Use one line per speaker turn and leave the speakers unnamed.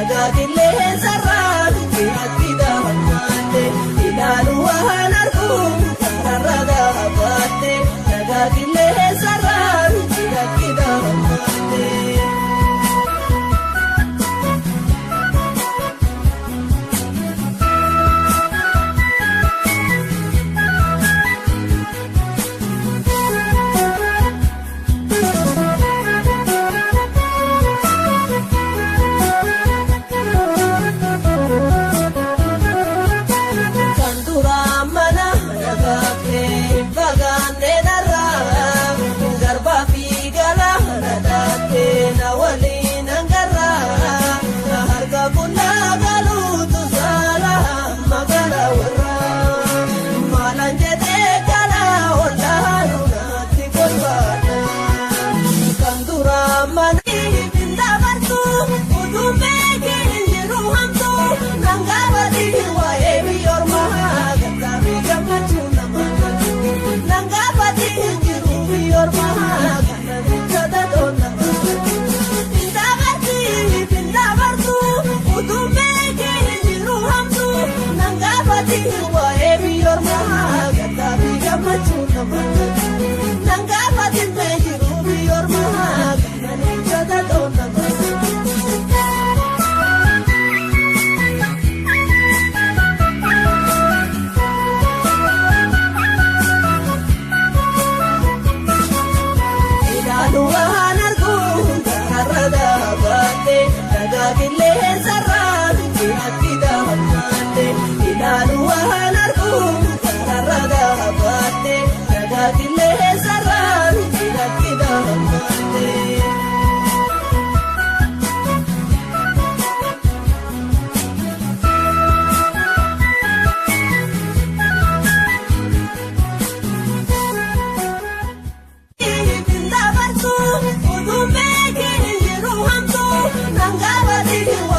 Dhagaa qilleensarraa atti dhaabbatte ilaalu waan argu kararra dhaabbatte dhagaa qilleensarraa atti dhaabbatte. Kan duraa mana dhagaatee fagaannee narraa garbaa fi galaana dhaattee na waliin hangarraa harka qullaa galuutu saala magaalaa warraa maalaan jedhee galaa ollaanu naatti kolfaadha. Kan duraa mana hin dabartu utuu beekin hin jiru hamtu nangaa badii waa'ee biyyoormaa gattaafi gammachuu nama galchu nangaa badii hin jiru biyyoormaa kana jecha nama galchu. Hin dabarti hin dabartu utuu beekin hin jiru hamtu nangaa badii waa'ee biyyoormaa gattaafi gammachuu nama galchu nangaa badii hin jiru biyyoormaa kana jecha nama galchu. Ilaalu waan argu kararra dhaabbatte dhagaa qilleensarraa atti dhaabbatte ilaalu waan argu kararra dhaabbatte dhagaa qilleensarraa atti dhaabbatte. Hin dabartu utuu beekin hin jiru hamtu nangaa badii.